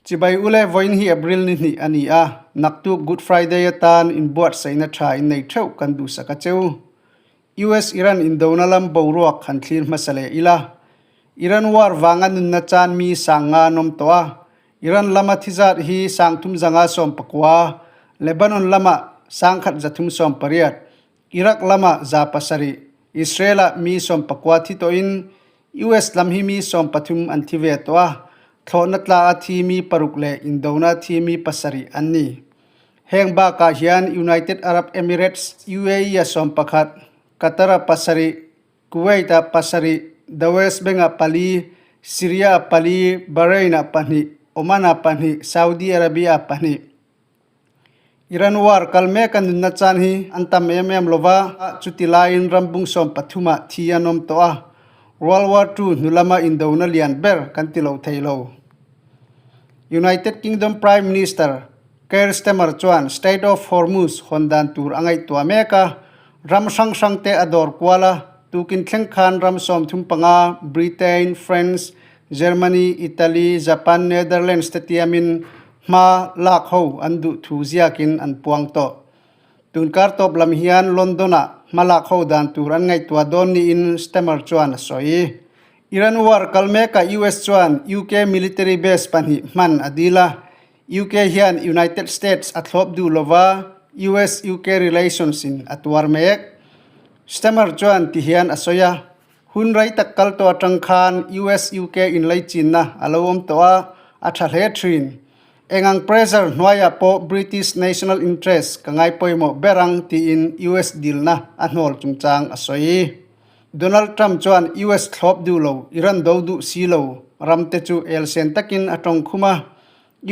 Chibai ule vawiin hi April ni hnih a ni a, naktuk Good Friday atan inbuatsaihna tha in nei theuh kan duhsak a cheu. US-Iran indona lam boruak han thlir hmasa leh ila. Iran war vanga nunna chan mi sang nga an awm tawh a, Iran lama thi zat hi sang thum zanga 14, Lebanon lama sang khat 318, Iraq lama 700, Israel-ah mi 19 thi tawhin US lam hi mi 13 an thi ve tawh a, thlawhna tla a thi mi paruk leh indona thi mi pasarih an ni. Heng bakah hian United Arab Emirates, UAE, a 11, Qatar a pasarih, Kuwait ah pasarih, The West Bank ah pali, Syria ah pali, Bahrain ah pahnih, Oman ah pahnih, Saudi Arabia ah pahnih. Iran war kal mek a nunna chan hi an tam em em lova, chuti laiin ram bung 13 ah thi an awm tawh a, World War Two hnu lama indona lian ber kan ti lo thei lo. United Kingdom Prime Minister Keir Starmer chuan Strait of Hormuz hawn dan tur a ngaihtuah mek a, ram hrang hrang te a dawr kual a, tukin thleng khan ram 35, Britain, France, Germany, Italy, Japan, Netherlands te tiamin Hma lak ho an duh thu ziakin an puang tawh. Tunkar tawp lam hian London-ah hma lak ho dan tur an ngaihtuah dawn niin Starmer chuan a sawi. Iran war kal mekah US chuan UK military base pahnih hman a dil a, UK hian United States a thlawp duh lova US-UK relations in a tuar mek. Starmer chuan ti hian a sawi a, Hun rei tak kal tawh atang khan US-UK inleichinna a lo awm tawh a, a tha hle thin. Engang pressure hnuaiah pawh British national interest ka ngai pawimawh ber ang tiin US dilna a hnawl chungchang a sawi. Donald Trump chuan US thlawp duh lo, Iran do duh si lo ramte chu elsen takin a tawng khum a,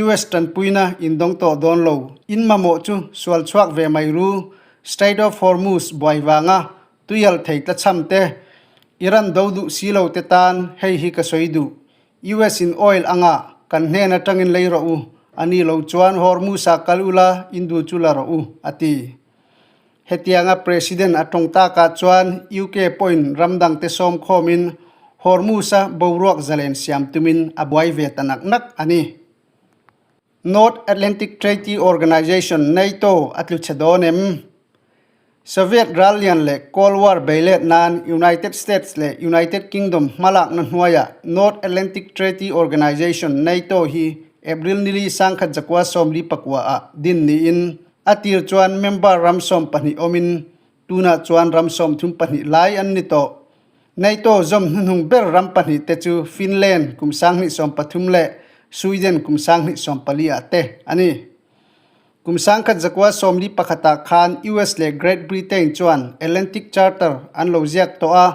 US tanpuina indawng tawh dawn lo, in mamawh chu sual chhuak ve mai ru, Strait of Hormuz buai vanga Tuial thei tlachham te, Iran do duh si lo te tan hei hi ka sawi duh. US in oil anga kan hnen atangin lei rawh u, a ni lo chuan Hormuz ah kal ula indu chu la rawh u, a ti. Hetianga President a tawng takah chuan UK pawhin ram dangte sawm khawmin Hormuz a boruak zalen siam tumin a buai ve ta nak nak a ni. North Atlantic Treaty Organization, NATO, a tlu chhe dawn em? Soviet ral lian leh Cold War beilet nan United States leh United Kingdom hmalakna hnuaiah North Atlantic Treaty Organization, NATO, hi April nili 1949 ah din niin a tir chuan member ram 12 awmin tunah chuan ram 32 lai an ni tawh. NATO zawm hnuhnung ber ram pahnih te chu Finland kum 2013 leh Sweden kum 2014 ah te a ni. Kum 1941 ah khan US leh Great Britain chuan Atlantic Charter an lo ziak tawh a,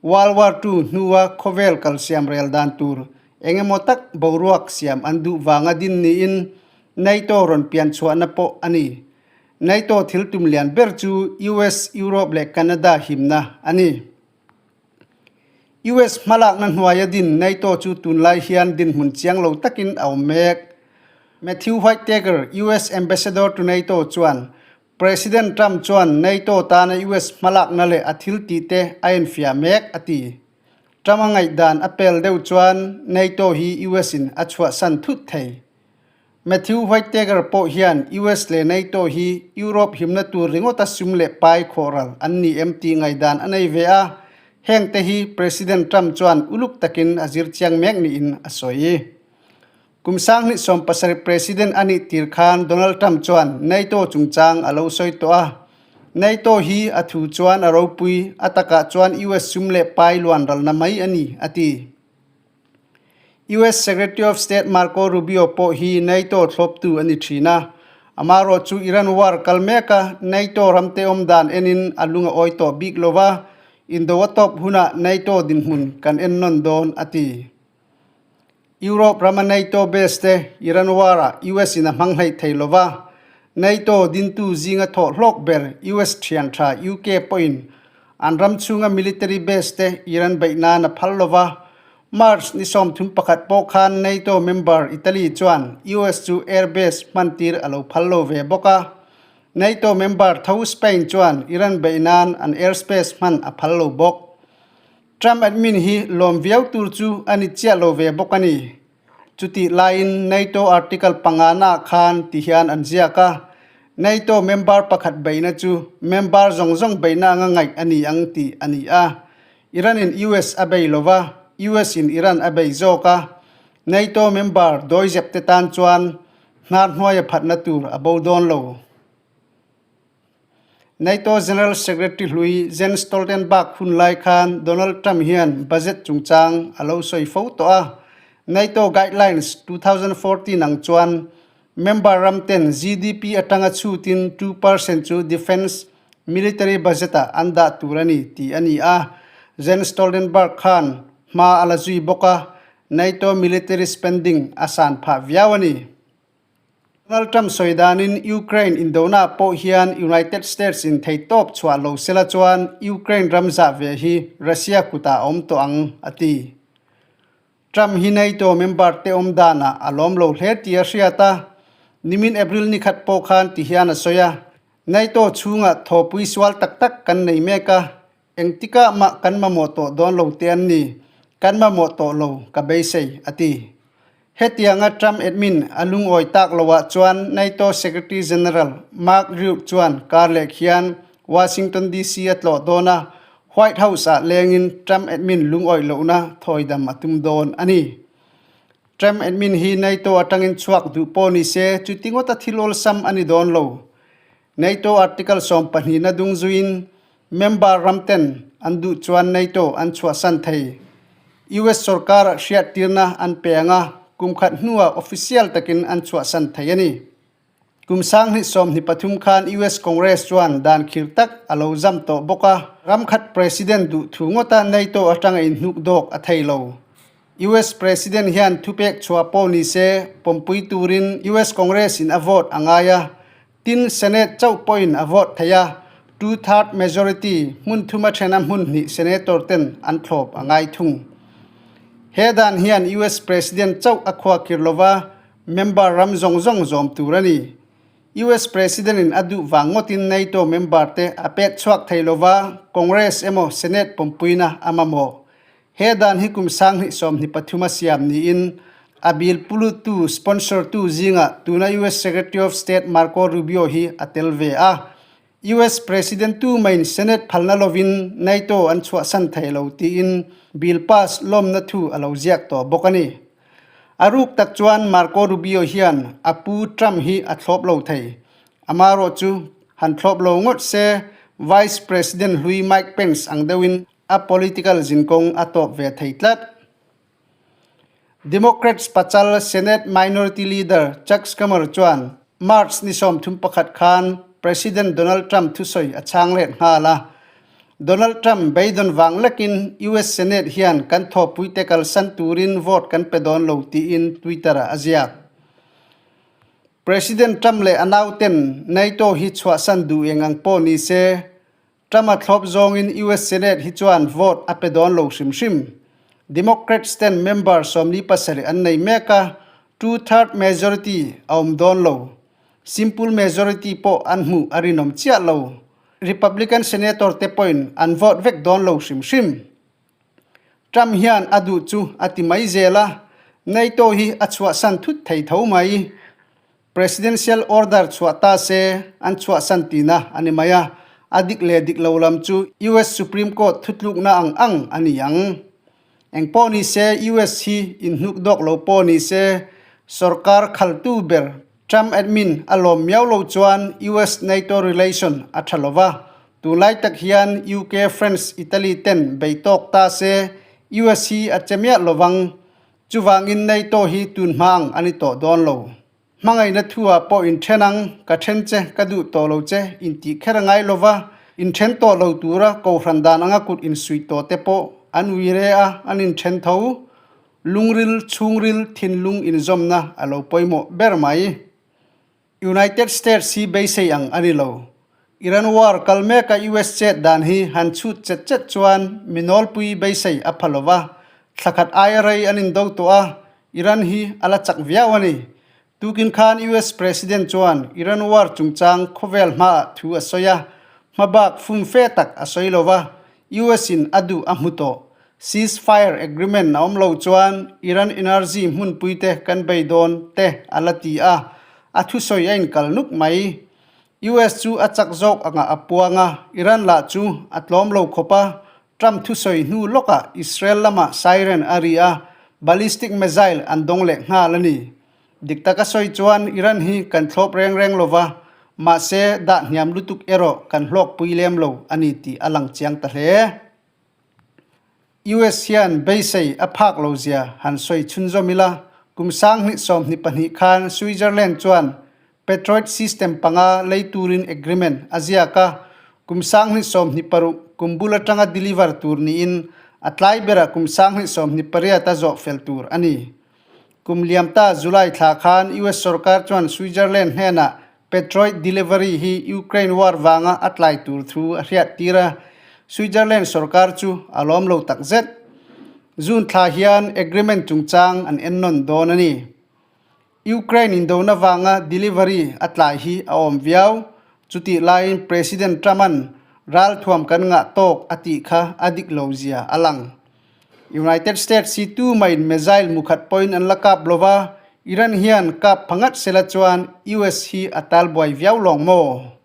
World War Two hnua khawvel kal siam rel dan tur eng emaw tak boruak siam an duh vanga din niin NATO rawn pian chhuahna pawh a ni. NATO thil tum lian ber chu US, Europe leh Canada himna a ni. US hmalakna hnuaia din NATO chu tunlai hian dinhmun chiang lo takin a awm mek. Matthew Whitaker, US Ambassador to NATO chuan, President Trump chuan NATO tana US hmalakna leh a thil tihte a enfiah mek, a ti. Trump a ngaihdan a pel deuh chuan NATO hi US in a chhuahsan thut thei. Matthew Whitaker pawh hian US leh NATO hi Europe himna tur ringawta sum leh pai khawhral an ni em tih ngaihdan a nei ve a, heng te hi President Trump chuan uluk takin a zir chiang mek niin a sawi. Kum 2017 President a nih tir khan Donald Trump chuan NATO chungchang a lo sawi tawh a, NATO hi a thu chuan a ropui, a takah chuan US sum leh pai luan ralna mai a ni, a ti. US Secretary of State Marco Rubio pawh hi NATO thlawptu a ni thin a, amaherawh chu Iran war kal meka NATO ramte awm dan enin a lung a awi tawh bik lo va, indo a tawp hunah NATO dinhmun kan en nawn dawn a ti. Europe rama NATO base te Iran war-ah US in a hmang hleih thei lo va, NATO dintu zinga thawh hlawk ber US thian tha UK pawhin An ram chhunga military base te Iran beih nan a phal lo va, March ni 31 pawh khan NATO member Italy chuan US chu air base hman tir a lo phal lo ve bawk a. NATO member tho Spain chuan Iran beih nan an airspace hman a phal lo bawk. Trump admin hi lawm viau tur chu a ni chiah lo ve bawk a ni. Chutih laiin NATO Article pangana khan ti hian an ziak a, NATO member pakhat beihna chu member zawng zawng beihna anga ngaih a ni ang tih a ni a. Iran-in US a bei lo va, US-in Iran a bei zawk a. NATO member dawizep te tan chuan hnar hnuaia phatna tur a bo dawn lo. NATO General Secretary hlui Jens Stoltenberg hun lai khan Donald Trump hian budget chungchang a lo sawi fo tawh a. NATO Guidelines 2014 ang chuan member ram ten GDP atanga chhutin 2% chu defence military budget-ah an dah tur a ni tih a ni a. Jens Stoltenberg khan hma a la zui bawk a, NATO military spending a san phah viau a ni. Donald Trump sawi danin Ukraine indona pawh hian United States in theihtawp chhuah lo sela chuan Ukraine ram zah ve hi Russia kutah a awm tawh ang, a ti. Trump hi NATO member te awm danah a lawm lo hle tih a hriat a, nimin April ni khat pawh khan ti hian a sawi a, NATO chhungah thawpui sual tak tak kan nei mek a, engtikah mah kan mamawh tawh dawn lo te an ni, kan mamawh tawh lo ka beisei, a ti. Hetianga Trump admin a lungawi tak loah chuan NATO Secretary General Mark Rutte chuan kar leh khian Washington DC a tlawh dawn a, White House-ah lengin Trump admin lungawi lohna thawidam a tum dawn a ni. Trump admin hi NATO atangin chhuak duh pawh ni se chuti ngawta thil awlsam a ni dawn lo. NATO Article 12 na dung zuiin Member ramten an duh chuan NATO an chhuahsan thei. US sorkar hriattirna an pe ang a, kum khat hnuah official takin an chhuahsan thei a ni. Kum 2023 khan US Congress chuan dan khir tak a lo zam tawh bawk a, ram khat President duh thu ngawta NATO atanga inhnuk dawk a thei lo. US President hian thupek chhuah pawh ni se pawmpui turin US Congress in a vote a ngai a, Tin, Senate chauh pawhin a vote thei a, two-third majority, hmun thuma thena hmun hnih Senator ten an thlawp a ngai thung. He dan hian US President chauh a khuakir lova, member ram zawng zawng zawm tur a ni. US President in a duh vang ngawtin NATO member te a pek chhuak thei lova, Congress emaw Senate pawmpuina a mamawh. He dan hi kum 2023 a siam niin a bill puluttu, sponsor tu, zingah tuna US Secretary of State Marco Rubio hi a tel ve a. US President tu maiin Senate phalna lovin NATO an chhuahsan thei lo tiin bill pass lawmna thu a lo ziak tawh bawk a ni. A ruk tak chuan Marco Rubio hian a pu Trump hi a thlawp lo thei. Amarawh chu han thlawp lo ngawt se Vice President hlui Mike Pence ang deuhin A political zinkawng a tawp ve thei tlat. Democrats pachal Senate Minority Leader Chuck Schumer chuan March ni 31 khan President Donald Trump thusawi a chhang let nghal a. Donald Trump beidawn vang lekin US Senate hian kan thawhpuite kalsan turin vote kan pe dawn lo tiin Twitter-ah a ziak. President Trump leh a nauten NATO hi chhuahsan duh eng ang pawh ni se, Trump a thlawp zawngin US Senate hi chuan vote a pe dawn lo hrim hrim. Democrats ten member 47 an nei mek a, two-third majority a awm dawn lo. Simple majority pawh an hmuh a rinawm chiah lo. Republican senator te pawhin an vote vek dawn lo hrim hrim. Trump hian a duh chu a ti mai zel a, NATO hi a chhuahsan thut thei tho mai. Presidential order chhuah ta se an chhuahsan tihna a ni mai a, a dik leh dik lo lam chu US Supreme Court thutlukna ang ang a ni ang. Eng pawh ni se US hi inhnuk dawk lo pawh ni se sorkar khaltu ber Trump admin a lawm miau lo chuan US-NATO relation a tha lo va, tunlai tak hian UK, France, Italy ten bei tawk ta se US hi a che miah lovang. Chuvangin NATO hi tun hma ang a ni tawh dawn lo. Hmangaihna thu-ah pawh inthen ang, ka then che, ka duh tawh lo che, intih kher a ngai lo va, inthen tawh lo tura kohhran dan anga kut insuih tawh te pawh an ui re a, an inthen tho. Lungril, chhungril, thinlung inzawmna a lo pawimawh ber mai. United States hi beisei ang a ni lo. Iran war kal meka US chet dan hi han chhut chet chet chuan mi nawlpui beisei a pha lova, thla khat aia rei an indo tawh a, Iran hi a la chak viau a ni. Tukin khan US President chuan Iran war chungchang khawvel hmaah thu a sawi a, hmabak fumfe tak a sawi lova, US in a duh a hmu tawh. Ceasefire agreement a awm lo chuan Iran energy hmunpuite kan bei dawn te a la ti a, a thusawi a inkal nuk mai. US chu a chak zawk angah a puang a, Iran lah chu a tlawm lo khawp a, Trump thusawi hnu lawkah Israel lamah siren a ri a, ballistic missile an dawng leh nghal a ni. Dik taka sawi chuan Iran hi kan thlawp reng reng lo va, mahse dah hniam lutuk erawh kan hlawkpui lem lo a ni tih a lang chiang ta hle. US hian beisei a phak lo zia han sawi chhunzawm ila, kum 2022 khan Switzerland chuan Patriot system panga lei turin agreement a ziak a, kum 2026 kum bul atanga deliver tur niin a tlai berah kum 2028 a zawh fel tur a ni. Kum liam ta July thla khan US sorkar chuan Switzerland hnenah Patriot delivery hi Ukraine war vanga a tlai tur thu a hriat tir a, Switzerland sorkar chu a lawm lo takzet. June thla hian agreement chungchang an ennawn dawn a ni. Ukraine indona vanga delivery a tlai hi a awm viau. Chutih laiin President Trump-a'n ralthuam kan ngah tawk a tih kha a dik lo zia a lang. United States hi tumahin missile mukhat pawhin an la kap lo va, Iran hian kap phangat sela chuan US hi a talbuai viau lawng maw?